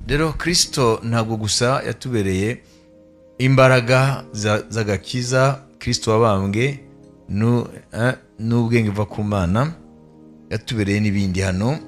Rero Kirisito ntabwo gusa yatubereye imbaraga z'agakiza, Kirisito wabambwe n'ubwenge buva ku Mana, yatubereye n'ibindi. Hano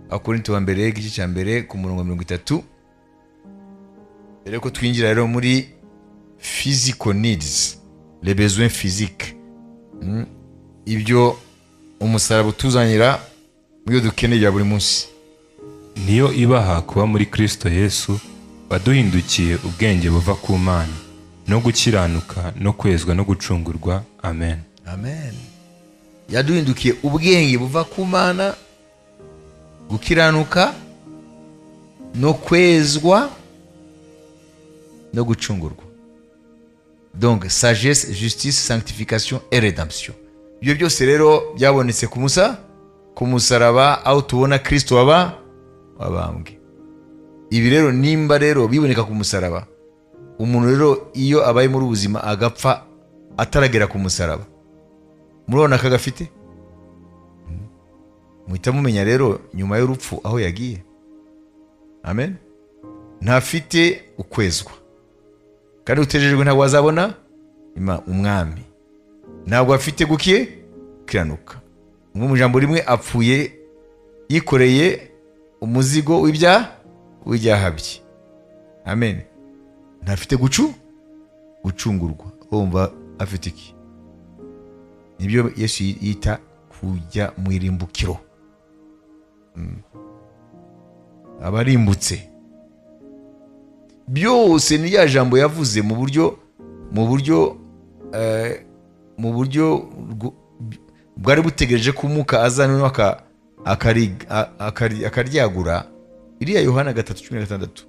Abakorinto wa mbere, igice cya mbere, ku murongo wa 30. Mbere ko twinjira rero muri physical needs, les besoins physiques, ibyo umusaraba utuzanira mu byo dukeneye bya buri munsi. Niyo ibaha kuba muri Kristo Yesu, waduhindukiye ubwenge buva ku Mana, no gukiranuka no kwezwa no gucungurwa. Amen. Amen. Yaduhindukiye ubwenge buva ku Mana, gukiranuka no kwezwa no gucungurwa. Donc sagesse, justice, sanctification et rédemption. Ibyo byose rero byabonetse ku musaraba, aho tubona Kristo wabambwe. Ibi rero, nimba rero biboneka ku musaraba, umuntu rero iyo abaye muri ubuzima agapfa ataragera ku musaraba, murabona akaga afite. Muhita mumenya rero nyuma y'urupfu aho yagiye. Amen. Ntafite ukwezwa, kandi utejejwe ntabwo azabona umwami. Ntabwo afite gukiranuka. Mu ijambo rimwe, apfuye yikoreye umuzigo w'ibyaha bye. Amen. Ntafite gucungurwa. Wumva afite iki? Nibyo Yesu yita kujya mu irimbukiro. Abarimbutse byose ni rya jambo yavuze mu buryo bwari butegereje ko Umwuka aza noneho akaryagura. Iriya Yohana 3:16,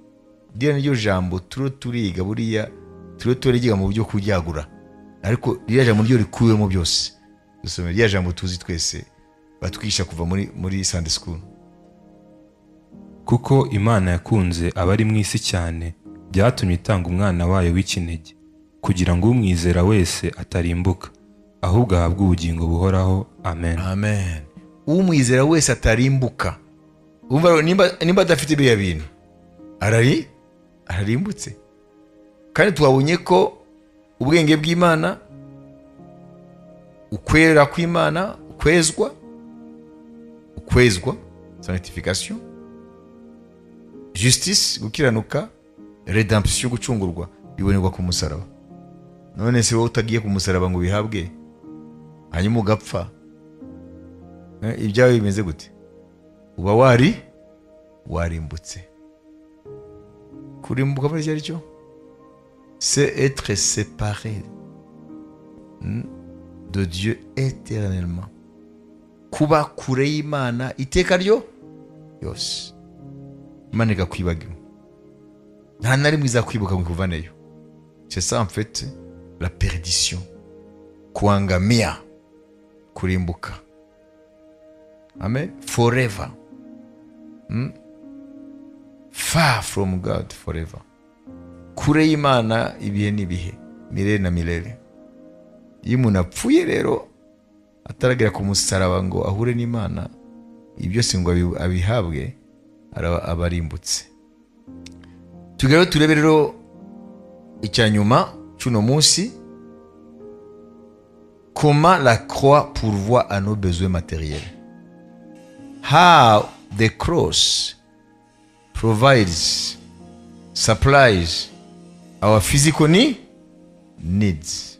ririya niryo jambo turiho turiga. Buriya turiho turiga mu buryo kuryagura, ariko ririya jambo ryo rikuwemo byose. Dusome ririya jambo tuzi twese, batwigisha kuva muri Sunday school. Kuko Imana yakunze abari mu isi cyane, byatumye itanga umwana wayo w'ikinege, kugira ngo umwizera wese atarimbuka, ahubwo ahabwe ubugingo buhoraho. Amen. Amen. Umwizera wese atarimbuka. Umva rero, nimba adafite biriya bintu, ararimbutse. Kandi twabonye ko ubwenge bw'Imana, ukwera kw'Imana, ukwezwa, sanctification, justice, gukiranuka, redemption, gucungurwa, bibonerwa ku musaraba. None se wowe utagiye ku musaraba ngo ubihabwe, hanyuma ugapfa, ibyawe bimeze gute? Uba warimbutse. Kurimbuka muri icyo ari cyo, c'est être séparé de Dieu éternellement, kuba kure y'Imana iteka ryo yose. Imana ikakwibagiwe, nta na rimwe izakwibuka ngo ikuvaneyo. C'est ça en fait la perdition, kuangamia, kurimbuka. Amen. Forever. Far from God forever, kure y'Imana ibihe n'ibihe, milele na milele. Iyo umuntu apfuye rero ataragera ku musaraba ngo ahure n'Imana, ibyo byose ngo abihabwe, aba arimbutse. Tugere turebe rero icya nyuma cy'uno munsi: comment la croix pourvoit à nos besoins matériels, how the cross provides, supplies our physical needs.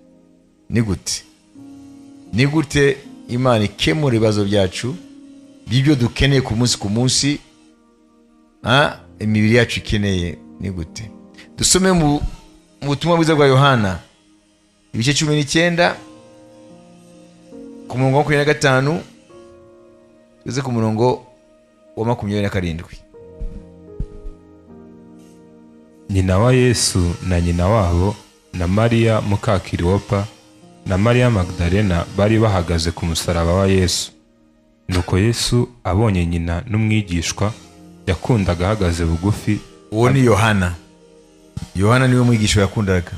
Ni gute Imana ikemura ibibazo byacu by'ibyo dukeneye ku munsi ku munsi, imibiri yacu ikeneye? Ni gute? Dusome mu Butumwa bwiza bwa Yohana, ibice 19, ku murongo wa 25 tugeze ku murongo wa 27. Nyina wa Yesu na nyina wabo na Mariya muka Kiliwopa na Mariya Magdalena bari bahagaze ku musaraba wa Yesu. Nuko Yesu abonye nyina n'umwigishwa yakundaga ahagaze bugufi. Uwo ni Yohana. Yohana niwe mwigisha yakundaga.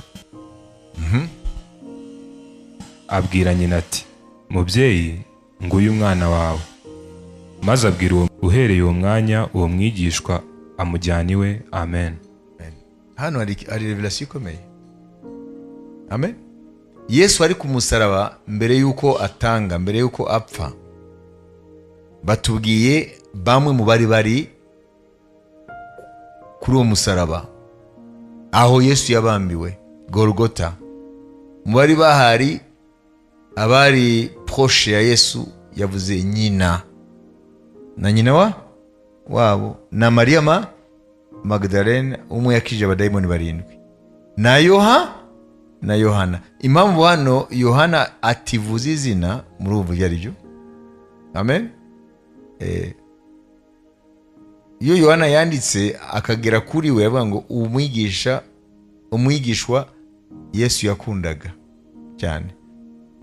Abwira nyina ati: "Mubyeyi, nguyu umwana wawe." Maze abwira uwo, uhereye uwo mwanya uwo mwigishwa amujyana iwe. Amen. Hano hari révélation ikomeye. Amen. Yesu ari ku musaraba, mbere y'uko atanga, mbere y'uko apfa, batubwiye bamwe mu bari kuri uwo musaraba aho Yesu yabambiwe, Gorogota. Mu bari bahari, abari proche ya Yesu, yavuze nyina na nyina wa wabo na Mariya Magdalene, umwe yakije abadayimoni barindwi, na Yohana. Impamvu hano Yohana ativuze izina, murumva ibyo ari byo. Amen. Iyo Yohana yanditse akagera kuri we, avuga ngo umwigisha, umwigishwa Yesu yakundaga cyane,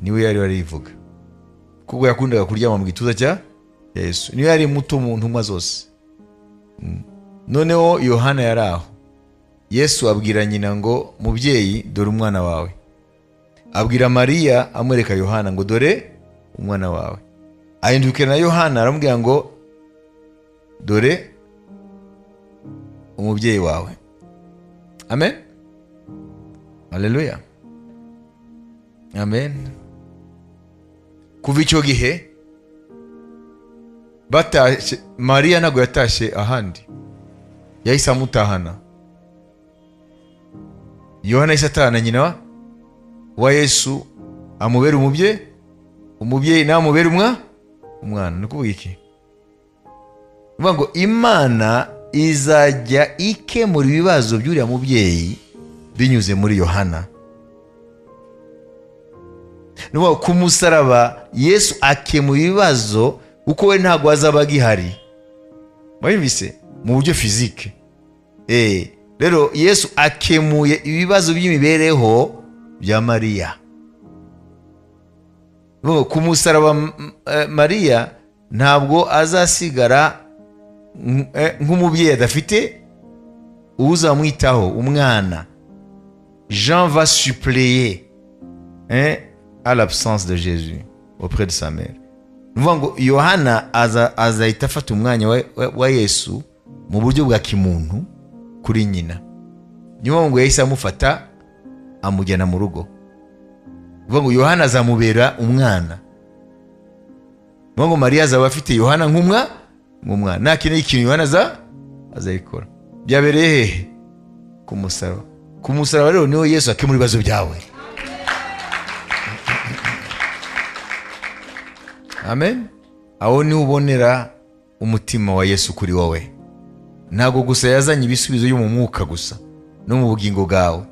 niwe yari arivuga, kuko yakundaga kuryama mu gituza cya Yesu, niwe yari muto mu ntumwa zose. Noneho Yohana yari aho. Yesu abwira nyina ngo: "Mubyeyi, dore umwana wawe." Abwira Mariya, amwereka Yohana, ngo: "Dore umwana wawe." Ahindukira na Yohana, aramubwira ngo: "Dore umubyeyi wawe." Amen, haleluya, amen. Kuva icyo gihe batashye, Mariya ntabwo yatashye ahandi, yahise amutahana. Yohana yahise atahana nyina wa Yesu, amubera umubyeyi, umubyeyi nawe amubera umwana. Ni ukuvuga iki? Ni ukuvuga ngo Imana izajya ikemura ibibazo by'uriya mubyeyi binyuze muri Yohana. Ni ukuvuga ku musaraba Yesu akemura ibibazo, kuko we ntabwo azaba agihari. Wabibise mu buryo physique. Rero Yesu akemuye ibibazo by'imibereho bya Mariya. Ni ku musaraba Mariya ntabwo azasigara nk'umubyeyi adafite uzamwitaho umwana. Jean va suppléer, hein, à l'absence de Jésus auprès de sa mère. Ni ukuvuga ngo Yohana azahita afata umwanya wa Yesu mu buryo bwa kimuntu kuri nyina. Niyo mpamvu ngo yahise amufata, amujyana mu rugo. Ni ukuvuga ngo Yohana azamubera umwana. Ni ukuvuga ngo Mariya azaba afite Yohana nk'umwana, nakeneye ikintu Yohana azabikora. Byabereye hehe? Ku musaraba. Ku musaraba rero niho Yesu akemura ibibazo byawe. Amen. Aho niho ubonera umutima wa Yesu kuri wowe. Ntabwo gusa yazanye ibisubizo byo mu mwuka gusa, no mu bugingo bwawe.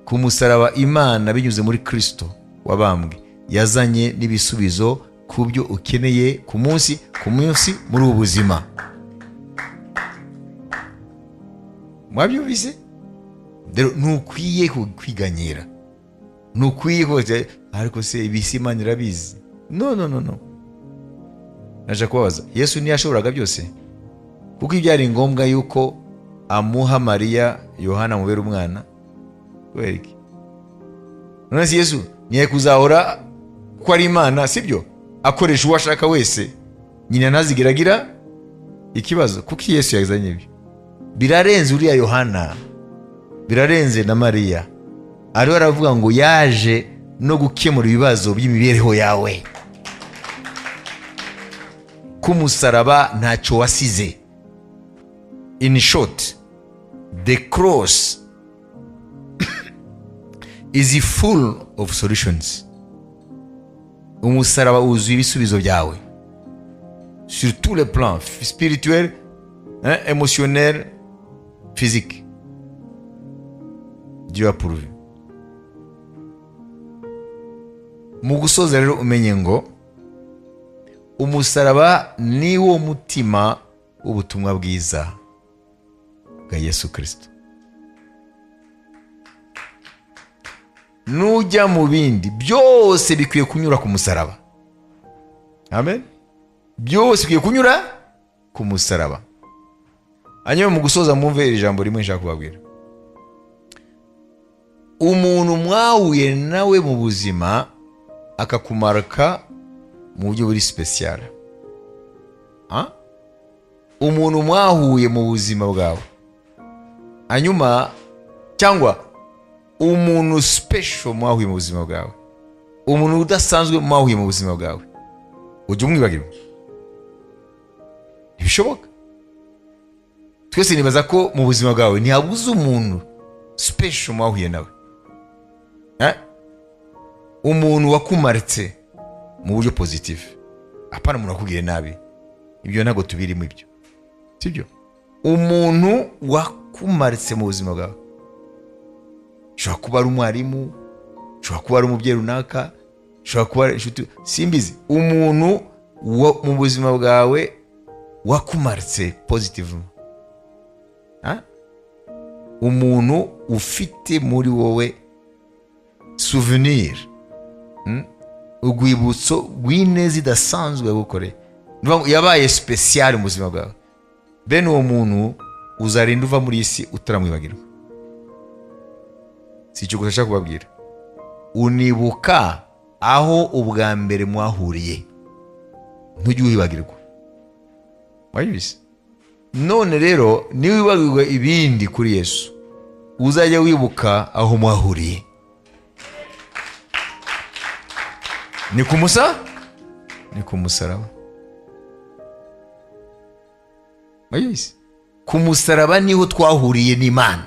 Ku musaraba Imana binyuze muri Kristo wabambwe yazanye n'ibisubizo ku byo ukeneye ku munsi ku munsi muri ubu buzima. Mwabyumvise rero? Ntukwiye kwiganyira, ntukwiye kuba ariko se ibisi Imana irabizi. No, no, no, no. Naje kubabaza: Yesu ntiyashoboraga byose? Kuko ibyari ngombwa yuko amuha Mariya Yohana amubera umwana, kubera iki? None se Yesu ntiyaye kuzahora ko ari Imana, sibyo? Akoresha uwo ashaka wese, nyina ntazigera agira ikibazo. Kuko Yesu yazanye ibyo birarenze uriya Yohana, birarenze na Mariya. Ariho aravuga ngo yaje no gukemura ibibazo by'imibereho yawe. Ku musaraba ntacyo wasize. In short, the cross is full of solutions. Umusaraba wuzuye ibisubizo byawe sur tous les plans, spirituel, hein, émotionnel, physique. Dieu a pourvu. Mu gusoza rero, umenye ngo umusaraba ni wo mutima w'ubutumwa bwiza bwa Yesu Kirisito. Nujya mu bindi byose, bikwiye kunyura ku musaraba. Amen. Byose bikwiye kunyura ku musaraba. Hanyuma mu gusoza, mwumve iri jambo rimwe nshaka kubabwira. Umuntu mwahuye nawe mu buzima akakumarika mu buryo buri spécial. Umuntu mwahuye mu buzima bwawe, hanyuma cyangwa umuntu special mwahuye mu buzima bwawe, umuntu udasanzwe mwahuye mu buzima bwawe, ujya umwibagirwa? Ntibishoboka. Twese nibaza ko mu buzima bwawe ntihabuze umuntu special mwahuye nawe. Eh? Umuntu wakumaritse mu buryo positive, apana umuntu wakubwiye nabi, ibyo ntabwo tubirimo ibyo, sibyo? Umuntu wakumaritse mu buzima bwawe ushobora kuba ari umwarimu, ushobora kuba ari umubyeyi runaka, ushobora kuba ari inshuti, simbizi. Umuntu mu buzima bwawe wakumaritse positive. Ha? Umuntu ufite muri wowe souvenir, Urwibutso rw'ineza idasanzwe yagukoreye. Ni ukuvuga ngo yabaye spécial mu buzima bwawe. Bene uwo muntu uzarinda uva muri iyi si utaramwibagirwa. Si icyo gusa nshaka kubabwira, unibuka aho ubwa mbere mwahuriye, ntujye wibagirwa. Wabizi? None rero niba wibagirwa ibindi kuri Yesu, uzajya wibuka aho mwahuriye. Ni ku musa ni ku musaraba. Wabizi? Ku musaraba niho twahuriye n'Imana.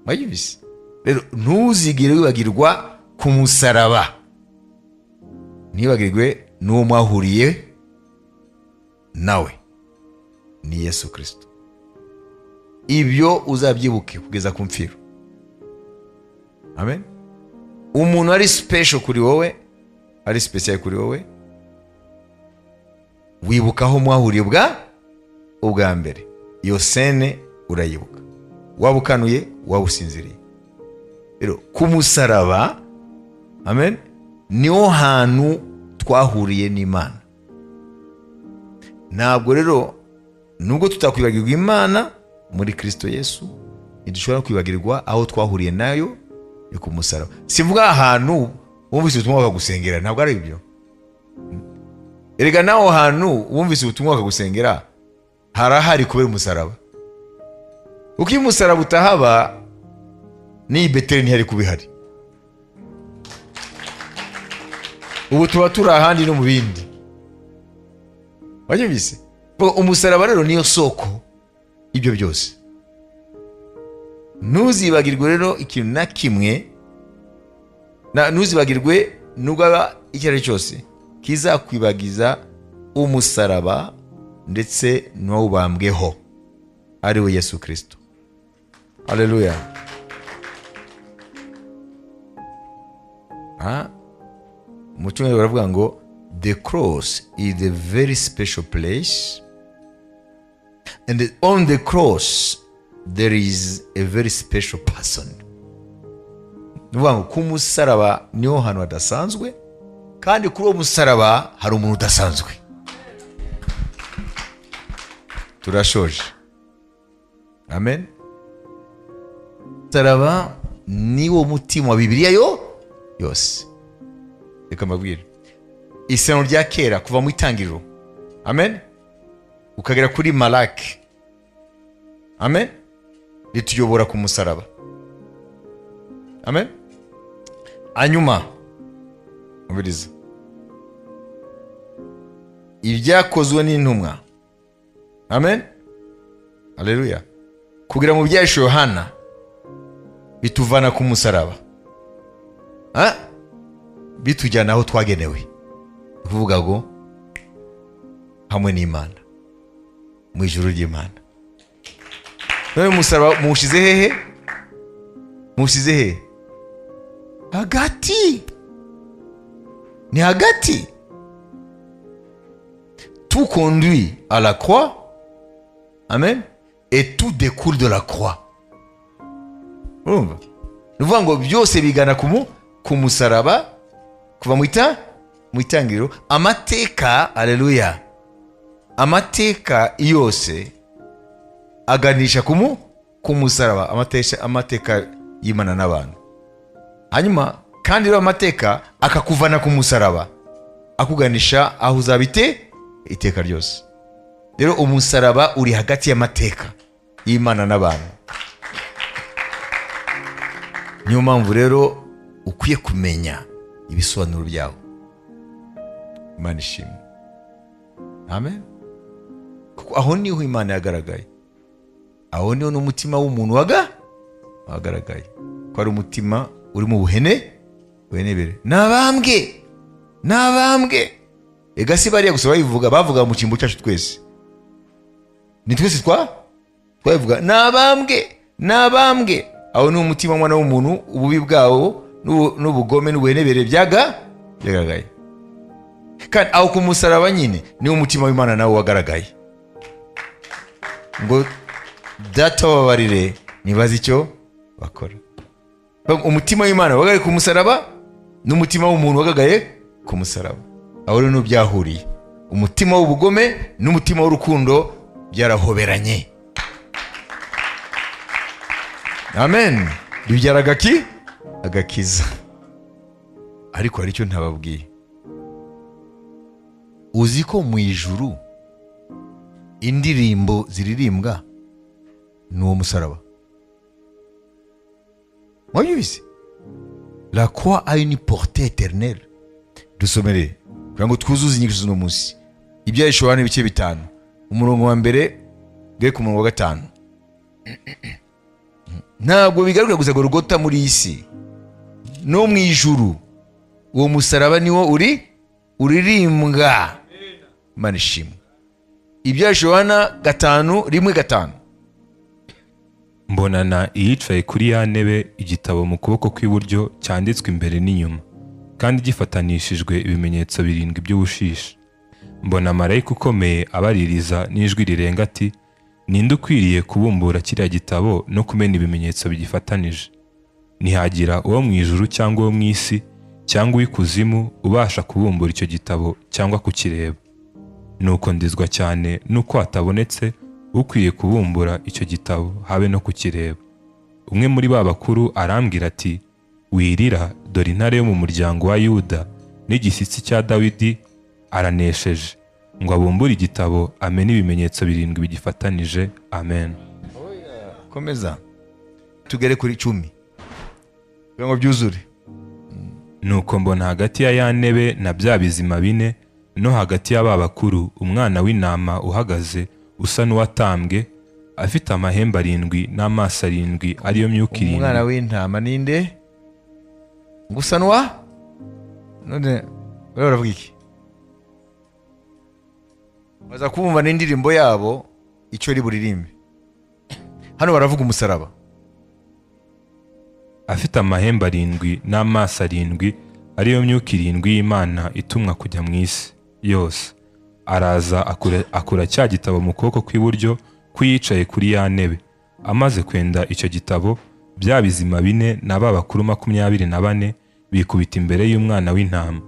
Wabizi? Rero ntuzigere wibagirwa ku musaraba, ntibagirwe n'uwo mwahuriye nawe, ni Yesu Kirisito. Ibyo uzabyibuke kugeza ku mfiro. Amen. Umuntu ari special kuri wowe, ari special kuri wowe, wibuka aho mwahuriye ubwa mbere. Iyo scène urayibuka, waba ukanuye, waba usinziriye. Rero ku musaraba, amen, niho hantu twahuriye n'Imana. Ntabwo rero, nubwo tutakwibagirwa Imana muri Kirisito Yesu, ntidushobora kwibagirwa aho twahuriye nayo, ni ku musaraba. Simvuga ahantu wumvise ubutumwa bakagusengera, ntabwo ari ibyo. Erega n'aho hantu wumvise ubutumwa bakagusengera harahari kubera umusaraba, kuko iyo umusaraba utahaba, n'iyi Beteli ntihari kuba ihari. Ubu tuba turi ahandi no mu bindi. Wabyumvise? Umusaraba rero niyo soko ibyo byose. Ntuzibagirwe rero ikintu na kimwe, ntuzibagirwe nubwo aba icyo ari cyo cyose kizakwibagiza umusaraba ndetse n'uwawubambweho, ari we Yesu Kirisito. Haleluya. Mu cyongereza baravuga ngo "The cross is a very special place and on the cross there is a very special person." Ni ukuvuga ngo ku musaraba niho hantu hadasanzwe, kandi kuri uwo musaraba hari umuntu udasanzwe. Turashoje. Amen. Musaraba ni wo mutima wa Bibiliya yo yose. Reka mbabwire, Isezerano rya Kera kuva mu Itangiriro, amen, ukagera kuri Malaki, amen, rituyobora ku musaraba. Amen. Hanyuma umviriza Ibyakozwe n'Intumwa, amen, aleluya, kugira mu Byahishuwe Yohana, bituvana ku musaraba, ha? Bitujyana aho twagenewe, ni ukuvuga ngo hamwe n'Imana mu ijuru ry'Imana. None umusaraba muwushyize hehe? Muwushyize hehe? Hagati, ni hagati. Tout conduit à la croix, amen, et tout découle de la croix. Urumva? Ni ukuvuga ngo byose bigana ku musaraba, kuva mu itangiriro. Amateka, aleluya, amateka yose aganisha ku musaraba, amateka y'Imana n'abantu. Hanyuma kandi rero amateka akakuvana ku musaraba akuganisha aho uzaba iteka ryose. Rero umusaraba uri hagati y'amateka y'Imana n'abantu. Niyo mpamvu rero ukwiye kumenya ibisobanuro byawo. Imana ishimwe, amen. Kuko aho niho Imana yagaragaye, aho niho n'umutima w'umuntu wagaragaye ko ari umutima uri mu buhenebere. Nabambwe, nabambwe. Ega si bariya gusa babivuga, bavuga mu cyimbo cyacu twese. Ni twese twabivuga: nabambwe, nabambwe. Aho ni umutima w'umwana w'umuntu, ububi bwawo n'ubugome n'ubuhenebere byagaragaye. Kandi aho ku musaraba nyine niwo umutima w'Imana nawe wagaragaye, ngo: "Data, bababarire, ntibazi icyo bakora." Umutima w'Imana wagaragaye ku musaraba n'umutima w'umuntu wagaragaye ku musaraba. Aho rero byahuriye, umutima w'ubugome n'umutima w'urukundo byarahoberanye, amen, bibyara agakiza. Ariko hari icyo ntababwiye. Uzi ko mu ijuru indirimbo ziririmbwa ni uwo musaraba? Wabyumvise? La croix a une portée éternelle. Dusomere kugira ngo twuzuze inyigisho z'uno munsi. Ibyahishuwe Yohana, ibice 5, umurongo wa 1 bwe ku murongo wa 5. Ntabwo bigaruka gusa Golgota muri iyi si, no mu ijuru uwo musaraba niwo uri uririmbwa. Imana ishimwe. Ibyahishuwe Yohana 5, 1, 5. Mbonana iyicaye kuri ya ntebe igitabo mu kuboko kw'iburyo cyanditswe imbere n'inyuma, kandi gifatanishijwe ibimenyetso birindwi by'ubushishi. Mbona marayika ukomeye abaririza n'ijwi rirenga ati: "Ninde ukwiriye kubumbura kiriya gitabo no kumena ibimenyetso bigifatanije?" Ntihagira uwo mu ijuru cyangwa uwo mu isi cyangwa uw'ikuzimu ubasha kubumbura icyo gitabo cyangwa kukireba. Nuko ndizwa cyane nuko hatabonetse ukwiye kubumbura icyo gitabo habe no kukireba. Umwe muri ba bakuru arambwira ati: "Wirira, dore Intare yo mu muryango wa Yuda n'igishyitsi cya Dawidi aranesheje, ngo abumbure igitabo, amene ibimenyetso birindwi bigifatanije." Amen. Komeza tugere kuri 10 kugira ngo byuzure. Nuko mbona hagati ya ya ntebe na bya bizima bine no hagati ya ba bakuru umwana w'intama uhagaze usa n'uwatambwe, afite amahembe arindwi n'amaso arindwi, ariyo myuka Umwana irindwi. w'intama ninde gusa n'uwa none? Bariya baravuga iki? Baza kumva n'indirimbo yabo icyo ri buririmbe. Hano baravuga umusaraba. Afite amahembe arindwi n'amaso arindwi, ariyo myuka irindwi y'Imana itumwa kujya mu isi yose. Araza akura cya gitabo mu kuboko kw'iburyo kw'iyicaye kuri ya ntebe. Amaze kwenda icyo gitabo, bya bizima bine na ba bakuru 24 bikubita imbere y'umwana w'intama,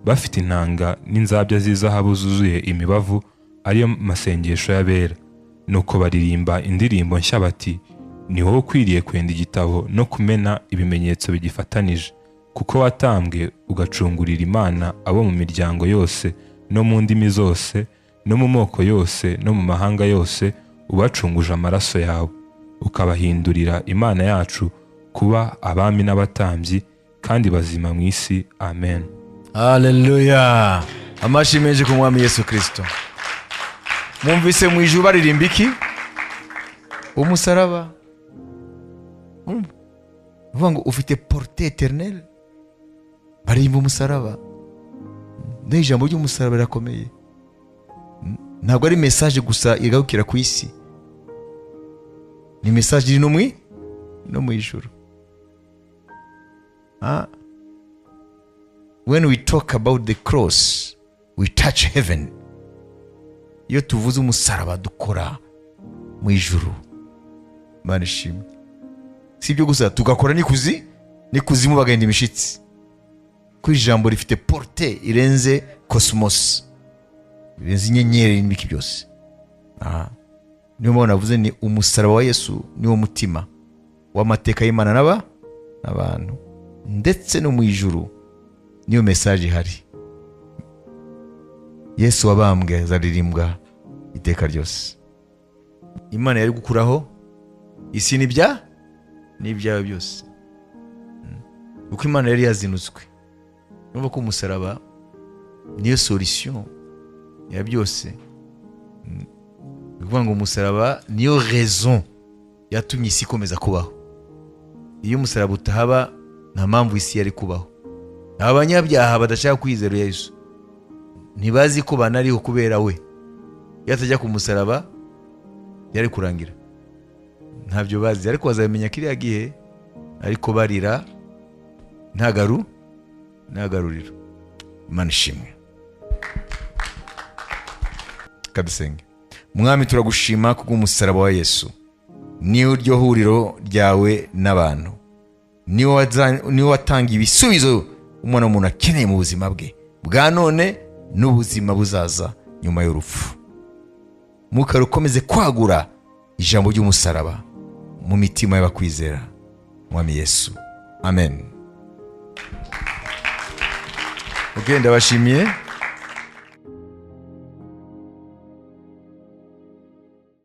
bafite inanga n'inzabya z'izahabu zuzuye imibavu, ariyo masengesho y'abera. Nuko baririmba indirimbo nshya bati: "Ni wowe ukwiriye kwenda igitabo no kumena ibimenyetso bigifatanije, kuko watambwe ugacungurira Imana abo mu miryango yose no mu ndimi zose no mu moko yose no mu mahanga yose, ubacunguje amaraso yawe, ukabahindurira Imana yacu kuba abami n'abatambyi, kandi bazima mu isi." Amen. Haleluya! Amashyi menshi ku Mwami Yesu Kirisito. Mwumvise mu ijuru baririmba iki? Umusaraba. Urumva? Uvuga ngo ufite portée éternelle. Baririmba umusaraba. N'ijambo ry'umusaraba rirakomeye. Ntabwo ari message gusa igarukira ku isi, ni message iri no mu ijuru. Ah. When we talk about the cross, we touch heaven. Iyo tuvuze umusaraba dukora mu ijuru. Imana ishimwe. Si ibyo gusa, tugakora n'ikuzimu bagenda imishitsi, ko ijambo rifite portée irenze cosmos, irenze inyenyeri n'ibiki byose. Aha. Niyo mpamvu navuze ni umusaraba wa Yesu niwo mutima w'amateka y'Imana n'abantu, ndetse no mu ijuru niyo message ihari. Yesu wabambwe azaririmbwa. Iteka ryose Imana yari gukuraho isi n'ibyawe byose, kuko Imana yari yazinutswe. Urumva ko umusaraba niyo solution ya byose. Ni ukuvuga ngo umusaraba niyo raison yatumye isi ikomeza kubaho. Iyo umusaraba utahaba, nta mpamvu isi yari kubaho. Aba banyabyaha badashaka kwizera Yesu ntibazi ko banariho kubera we. Iyo atajya ku musaraba yari kurangira. Ntabyo bazi, ariko bazabimenya kiriya gihe, ariko barira nta garuriro. Imana ishimwe. Kadusenge. Mwami, turagushima kubw'umusaraba wa Yesu. Niwo ryo huriro ryawe n'abantu, niwe watanga ibisubizo umwana w'umuntu akeneye mu buzima bwe bwa none n'ubuzima buzaza nyuma y'urupfu. Mwuka, ukomeze kwagura ijambo ry'umusaraba mu mitima y'abakwizera. Mwami Yesu, amen. Ok, ndabashimiye.